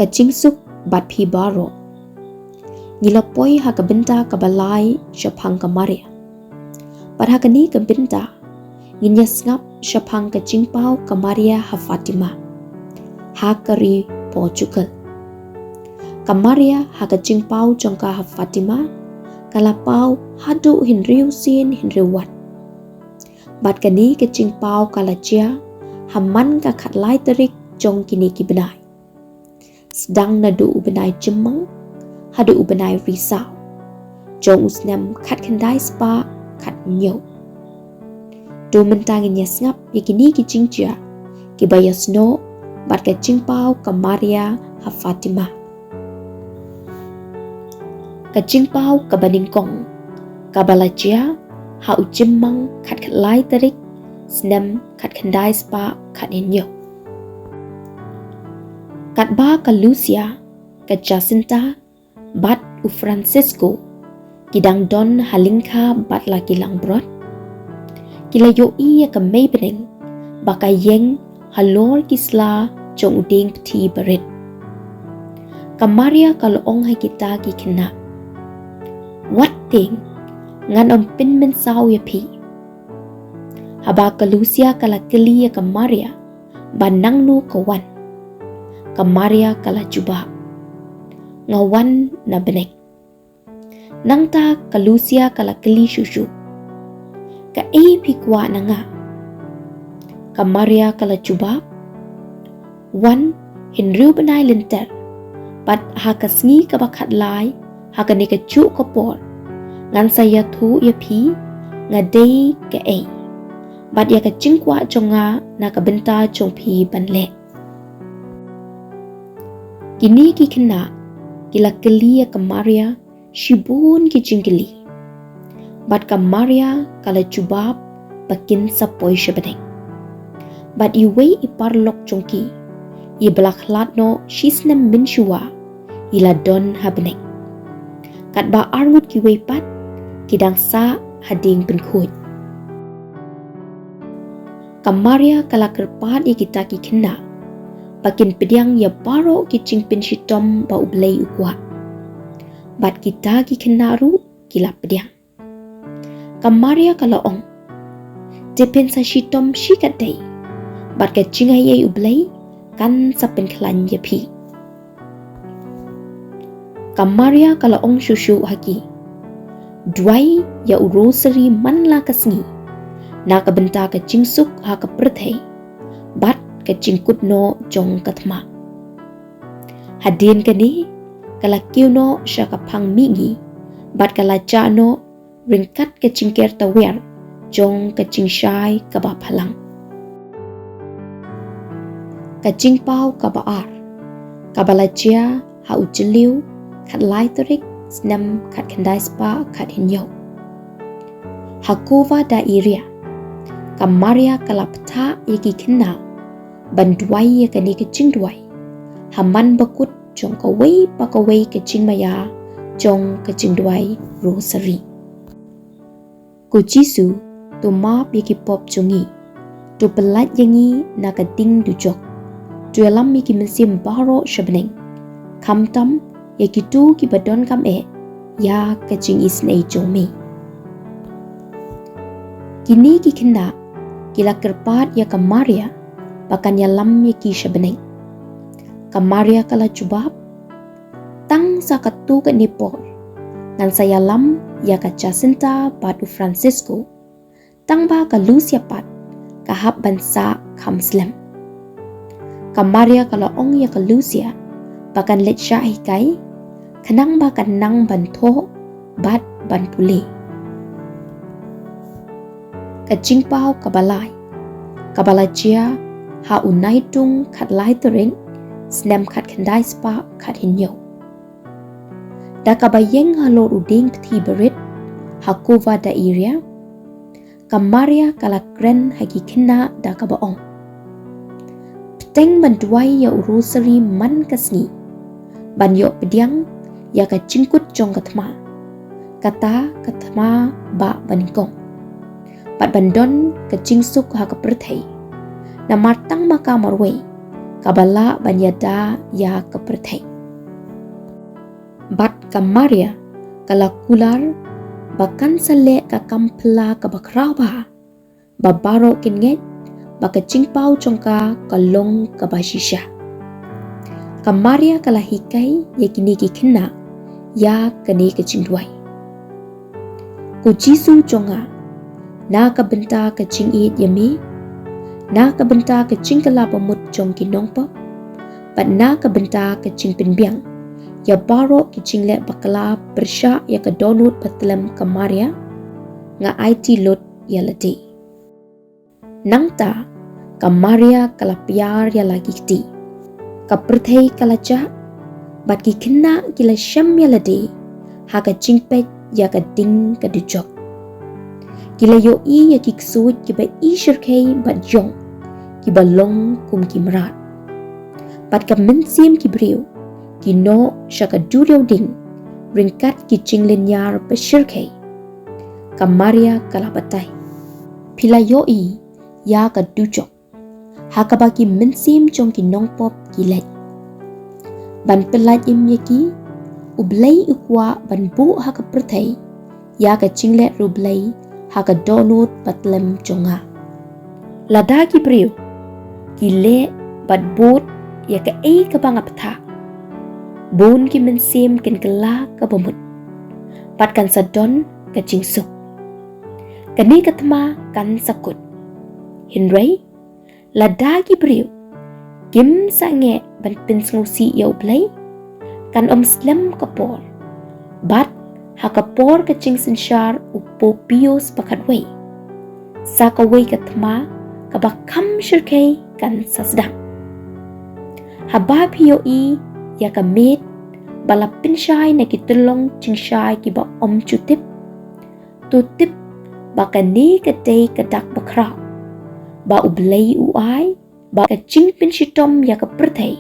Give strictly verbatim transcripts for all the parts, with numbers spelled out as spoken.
Ka jingsuk bad phi baroh. Ngi la poi ha ka bynta kaba lai shaphang ka Maria. Bad ha kane ka bynta ngin ïa sngap shaphang ka jingpaw ka Maria ha Fatima, ha ka ri Portugal. Ka Maria ha ka jingpaw jong ka ha Fatima ka la paw haduh hynriew sien hynriew wat. Bad kane ka jingpaw ka la jia ha man ka khatlai tarik jong kine ki bnai, sdang naduh u bnai Jymmang haduh u bnai Risaw jong u snem khatkhyndai spah khathynñiew. To mynta ngin ïa sngap ïa kine ki jingjia kiba ïasnoh bad ka jingpaw ka Maria ha Fatima. Ka jingpaw kaba nyngkong kaba la jia ha u Jymmang khatkhatlai tarik, snem khatkhyndai spah khathynñiew. Katba ka Lucia, ka Jacinta bad u Francisco ki dang don ha lyngkha bad la ki langbrot, ki la ïohi ïa ka mei bneng ba ka ïeng halor ki sla jong u dieng pthi barit. Ka Maria ka la ong ha kita ki khynnah, "Wat tieng, ngan ym pynmynsaw ïa phi." Haba ka Lucia ka la kylli ïa ka Maria ba nangno ka wan, ka Maria ka la jubab, "Nga wan na bneng." Nangta ka Lucia ka la kylli shuh shuh, "Kaei phi kwah na nga?" Ka Maria ka la jubab, "Wan hynriew bnai lynter, bad ha ka sngi kaba khatlai ha kane kajuh ka por, ngan sa ïathuh ïa phi nga dei kaei, bad ïa ka jingkwah jong nga na ka bynta jong phi ban leh." Kine ki khynnah ki la kylli ïa ka Maria shibun ki jingkylli, bad ka Maria ka la jubab ba kin sa poi sha bneng. Bad iwei i paralok jong ki, iba la khlad noh shisnem mynshuwa, i la don ha bneng. Katba arngut kiwei pat ki dang sah ha dieng pynkhuid. Ka Maria ka la kyrpad ïa kita ki khynnah ba kin pdiang ïa baroh ki jingpynshitom ba U Blei u kwah. Bad kita ki khynnah ruh ki la pdiang. Ka Maria ka la ong, "Te phin sa shitom shikatdei, bad ka jingaiei U Blei kan sa pynkhlaiñ ïa phi." Ka Maria ka la ong shuh shuh ha ki, "Duwai ïa u rosary man la ka sngi na ka bynta ka jingsuk ha ka pyrthei bad ka jingkut noh jong ka thma. Hadien kane ka la kiew noh sha ka phang mihngi bad ka la jah noh ryngkat ka jingker tawiar jong ka jingshai kaba phalang." Ka jingpaw kaba ar kaba la jia ha u Jylliew, khatlai tarik, snem khatkhyndai spah khathynñiew. Ha Cova da Iria, ka Maria ka la pynthah ïa ki khynnah ban duwai ïa kane ka jingduwai ha man bakut jong kawei pa kawei ka jingmaïa jong ka jingduwai rosary. Ko Jisu, to map ïa ki pop jong ngi, to pyllait ïa ngi na ka ding dujok, to ïalam ïa ki mynsiem baroh sha bneng, khamtam ïa kito kiba donkam eh ïa ka jingisynei jong me. Kine ki khynnah ki la kyrpad ïa ka Maria ba kan ïalam ïa ki sha bneng. Ka Maria ka la jubab, "Tang sa katto katne por ngan sa ïalam ïa ka Jacinta bad u Francisco, tang ba ka Lucia pat ka hap ban sah kham slem." Ka Maria ka la ong ïa ka Lucia ba kan leit shah hikai, khnang ba kan nang ban thoh bad ban pule. Ka jingpaw kaba lai kaba la jia ha u Naitung, khatlai tarik, snem khatkhyndai spah khathynñiew. Da kaba ïeng halor u dieng pthi barit ha Cova da Iria, ka Maria ka la kren ha ki khynnah da kaba ong, "Bteng ban duwai ïa u rosary man ka sngi, ban ïoh pdiang ïa ka jingkut jong ka thma, kata ka thma bah banyngkong, bad ban don ka jingsuk ha ka pyrthei. Namar tang ma ka marwei kaba lah ban ïada ïa ka pyrthei. Bad ka Maria ka la kular ba kan sa leh ka kam phylla kaba khraw bha, ba baroh kin ngeit ba ka jingpaw jong ka ka long kaba shisha. Ka Maria ka la hikai ïa kine ki khynnah ïa kane ka jingduwai: Ko Jisu jong nga, na ka bynta ka jingïeit ïa me, na ka bynta ka jingkylla bamut jong ki nongpop, bad na ka bynta ka jingpynbiang ïa baroh ki jingleh bakla pyrshah ïa ka dohnud bathylliem ka Maria, nga aiti lut ïa lade. Nangta ka Maria ka la pynïar ïa la ki kti. Ka pyrthei ka la jah, bad ki khynnah ki la shem ïa lade ha ka jingpeit ïa ka ding ka dujok. Ki la ïohi ïa ki ksuid kiba i shyrkhei bad ïong, kiba long kum ki mrad. Bad ka mynsiem ki briew ki noh sha ka duriaw ding ryngkat ki jinglynñiar ba shyrkhei. Ka Maria ka la batai: Phi la ïohi ïa ka dujok ha kaba ki mynsiem jong ki nongpop ki leit. Ban pyllait im ïa ki, U Blei u kwah ban buh ha ka pyrthei ïa ka jingleh riewblei ha ka dohnud bathylliem jong nga. Lada ki briew ki leh bad bud ïa kaei kaba nga bthah, bun ki mynsiem kin kylla ka bamut, bad kan sa don ka jingsuk. Kane ka thma kan sa kut. Hynrei lada ki briew kim sangeh ban pynsngewsih ïa U Blei, kan ym slem ka por. Bad ha ka por ka jingsynshar u Pope Pius ba khatwei, sa kawei ka thma kaba kham shyrkhei kan sa sdang. Haba phi ïohi ïa ka miet ba la pynshai na ki tyllong jingshai kiba ym ju tip, to tip ba kane ka dei ka dak bakhraw ba U Blei u ai, ba ka jingpynshitom ïa ka pyrthei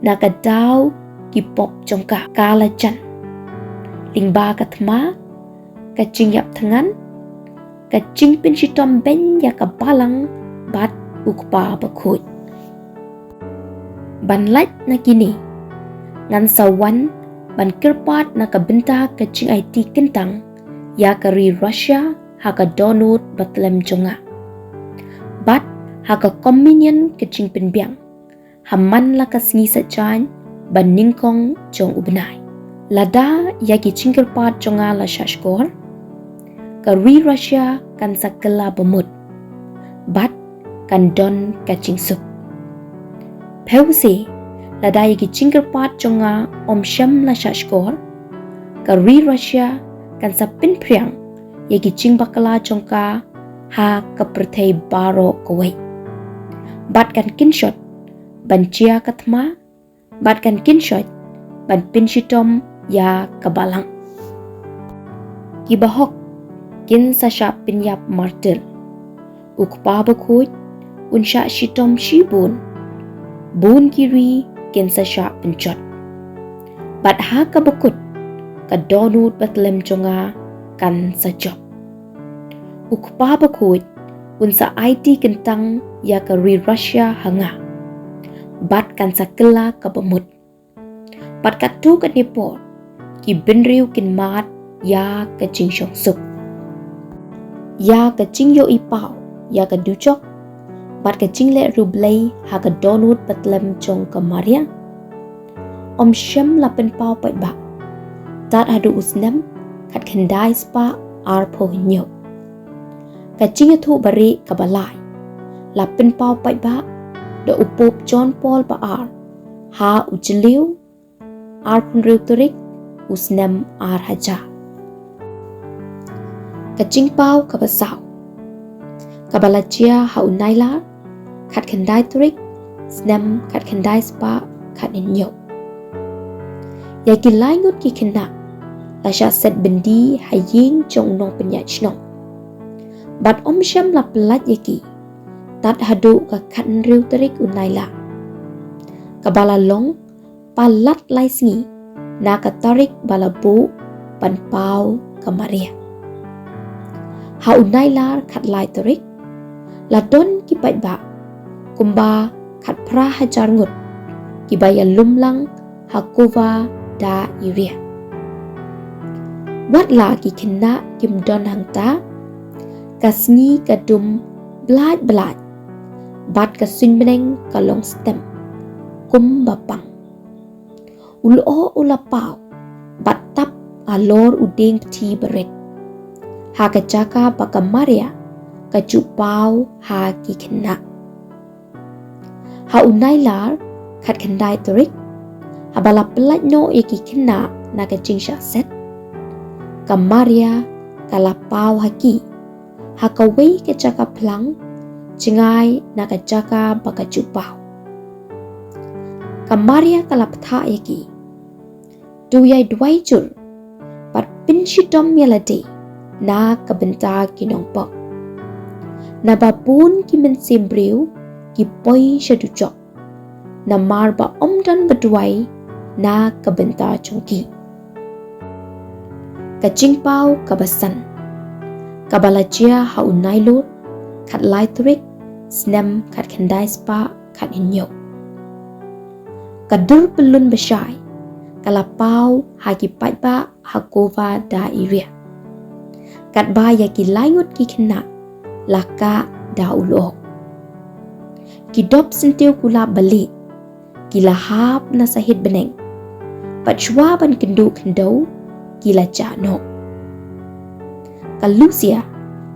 na ka daw ki pop jong ka ka la jan. Lyngba ka thma, ka jingïap thngan, ka jingpynshitom beiñ ïa ka Balang bad U Kpa Bakhuid. Ban lait na kine, ngan sa wan ban kyrpad na ka bynta ka jingaiti kyntang ïa ka ri Russia ha ka dohnud bathylliem jong nga, bad ha ka communion ka jingpynbiang ha man la ka sngi Saitjaiñ ba nyngkong jong u bnai. Lada ïa ki jingkyrpad jong nga la shah shkor, ka ri Russia kan sa kylla bamut, bad kan don ka jingsuk. Phewse, lada ïa ki jingkyrpad jong nga ym shym la shah shkor, ka ri Russia kan sa pynphriang ïa ki jingbakla jong ka ha ka pyrthei baroh kawei, bad kan kynshot ban jia ka thma, bad kan kynshot ban pynshitom ïa ka Balang. Ki bahok kin sa shah pynïap martir. U Kpa Bakhuid un shah shitom shibun. Bun ki ri kin sa shah pynjot. Bad ha kaba kut, ka dohnud bathylliem jong nga kan sa jop. U Kpa Bakhuid un sa aiti kyntang ïa ka ri Russia ha nga, bad kan sa kylla ka bamut. Bad katto katne por, ki bynriew kin mad ïa ka jingshongsuk, ïa ka jingïohi paw ïa ka dujok, bad ka jingleh riewblei ha ka dohnud bathylliem jong ka Maria. Ym shym la pynpaw paidbah tad haduh u snem khatkhyndai spah arphew hynñiew. Ka jingïathuh barieh kaba lai la pynpaw paidbah da u Pope John Paul ba ar ha u Jylliew arphew hynriew tarik u snem ar hajar. Ka jingpaw kaba saw, kaba la jia ha u Nailar khatkhyndai tarik, snem khatkhyndai spah khathynñiew. Ïa ki lai ngut ki khynnah la shah set byndi ha ïing jong u nongpynïaid shnong. Bad ym shym la pyllait ïa ki tad haduh ka khathynriew tarik u Nailar, kaba la long palat lai sngi na ka tarik ba la buh ban paw ka Maria. Ha u Nailar khatlai tarik, la don ki paidbah kumba khatphra hajar ngut kiba ïalum lang ha Cova da Iria. Wat la ki khynnah kim don hangta, ka sngi ka dum blait blait, bad ka suiñ bneng ka long stem kumba pang. U lyoh u la paw bad tap halor u dieng pthi barit, ha ka jaka ba ka Maria ka ju paw ha ki khynnah. Ha u Nailar, khatkhyndai tarik, haba la pyllait noh ïa ki khynnah na ka jingshah set, ka Maria ka la paw ha ki ha kawei ka jaka phlang jngai na ka jaka ba ka ju paw. Ka Maria ka la bthah ïa ki: To ïai duwai jur bad pynshitom ïa lade na ka bynta ki nongpop. Naba bun ki mynsiem briew ki poi sha dujok, namar ba ym don ba duwai na ka bynta jong ki. Ka jingpaw kaba san, kaba la jia ha u Nailur, khatlai tarik, snem khatkhyndai spah khathynñiew. Ka dur pyllun bashai ka la paw ha ki paidbah ha Cova da Iria, katba ïa ki lai ngut ki khynnah la kah da u lyoh. Ki dop syntiew kulap ba lieh ki la hap na sahit bneng, bad shuwa ban kynduh khyndew ki la jah noh. Ka Lucia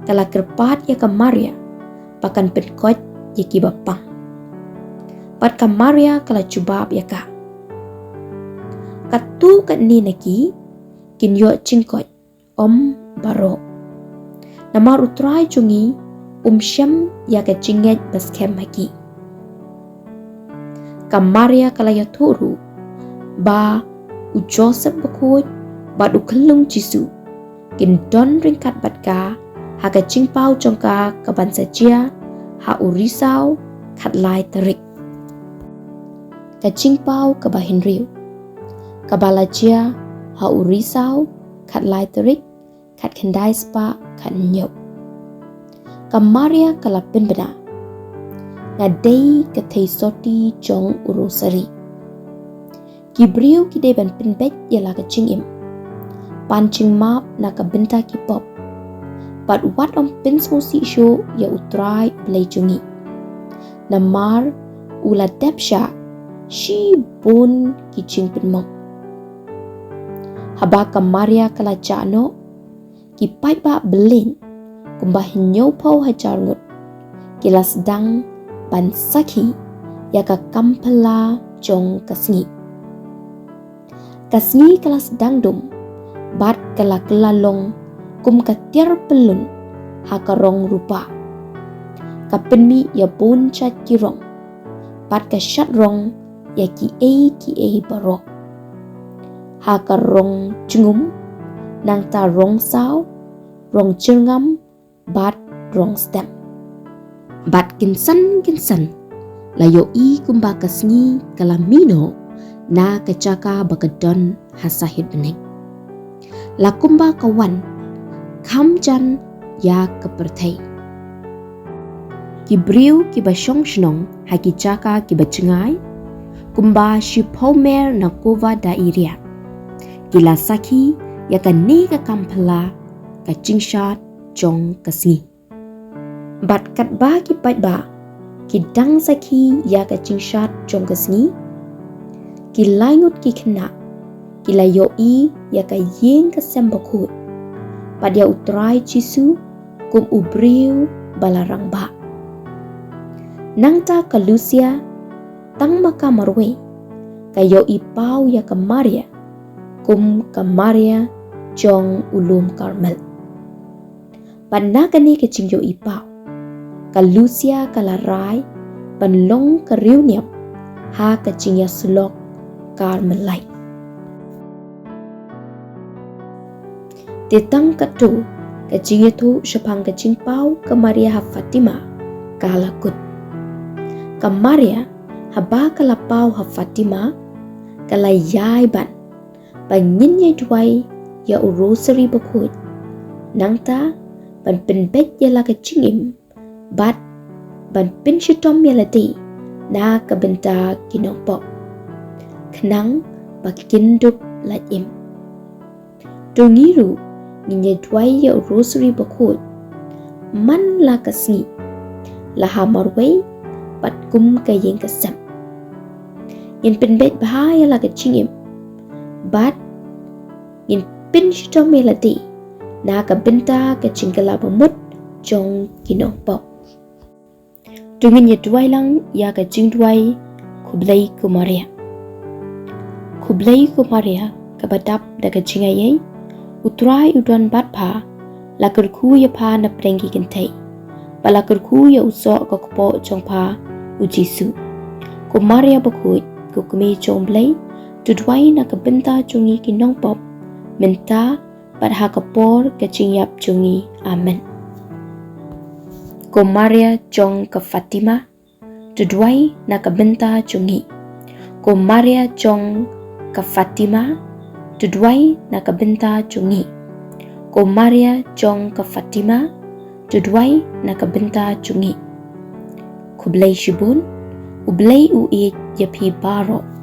ka la kyrpad ïa ka Maria ba kan pynkoit ïa kiba pang, bad ka Maria ka la jubab ïa ka: Katto katne na ki kin ïoh jingkoit, ym baroh. Namar U Trai jong ngi um shem ïa ka jingngeit ba skhem ha ki. Ka Maria ka la ïathuh ruh ba u Joseph bakhuid bad u khyllung Jisu kin don ryngkat bad ka ha ka jingpaw jong ka kaban sa jia ha u Risaw, khatlai tarik. Ka jingpaw kaba hynriew, kaba la jia ha u Risaw, khatlai tarik, khatkhyndai spah khathynñiew. Ka Maria ka la pynbna: Nga dei ka theisotti jong u Rosari. Ki briew ki dei ban pynbeit ïa la ka jingim, pan jingmap na ka bynta ki pop, bad wat ym pynsngewsih shuh ïa U Trai U Blei jong ngi, namar u la dep shah shibun ki jingpynmong. Haba ka Maria ka la jah noh, ki paidbah byllien kumba hynñiewphew hajar ngut ki la sdang ban sakhi ïa ka kam phylla jong ka sngi. Ka sngi ka la sdang dum bad ka la kylla long kum ka tiar pyllun ha ka rong rupa. Ka pynmih ïa bun jait ki rong bad ka shad rong ïa kiei kiei baroh, ha ka rong jngum, nangta rong saw, rong jyrngam bad rong stem. Bad kynsan kynsan la ïohi kumba ka sngi ka la mih noh na ka jaka ba ka don ha sahit bneng, la kumba ka wan kham jan ïa ka pyrthei. Ki briew kiba shong shnong ha ki jaka kiba jngai, kumba shiphew mer na Cova da Iria, ki la sakhi ïa kane ka kam phylla, ka jingshad jong ka sngi. Bad katba ki paidbah ki dang sakhi ïa ka jingshad jong ka sngi, ki lai ngut ki khynnah ki la ïohi ïa ka ïing ka sem bakhuid bad ïa U Trai Jisu kum u briew ba la rangbah. Nangta ka Lucia, tang ma ka marwei, ka ïohi paw ïa ka Maria kum ka Maria jong u lum Karmel. Bad na kane ka jingïohi paw, ka Lucia ka la rai ban long ka riewniam ha ka jingïasyllok Karmelite. Te tang katto ka jingïathuh shaphang ka jingpaw ka Maria ha Fatima ka la kut. Ka Maria, haba ka la paw ha Fatima, ka la ïai ban ba ngin ïai duwai ïa u Rosari bakhuid, nangta ban pynbeit ïa la ka jingim bad ban pynshitom ïa lade na ka bynta ki nongpop, khnang ba kin dup lait im. To ngi ruh ngin ïa duwai ïa u Rosary bakhuid man la ka sngi, la ha marwei bad kum ka ïing ka sem. Ngin pynbeit bha ïa la ka jingim bad ngin pynshitom ïa lade na ka bynta ka jingkylla bamut jong ki nongpop. To ngin ïa duwai lang ïa ka jingduwai. Khublei ko Maria. Khublei ko Maria, kaba dap da ka jingaiei, U Trai u don bad pha, la kyrkhu ïa pha na pdeng ki kynthei, ba la kyrkhu ïa u soh ka kpoh jong pha, u Jisu. Ko Maria bakhuid, ko kmie jong Blei, to duwai na ka bynta jong ngi ki nongpop, mynta bad ha ka por ka jingïap jong ngi. Amen. Ko Maria jong ka Fatima, to duwai na ka bynta jong ngi. Ko Maria jong ka Fatima, to duwai na ka bynta jong ngi. Ko Maria jong ka Fatima, to duwai na ka bynta jong ngi. Khublei shibun. U Blei u ïeit ïa phi baroh.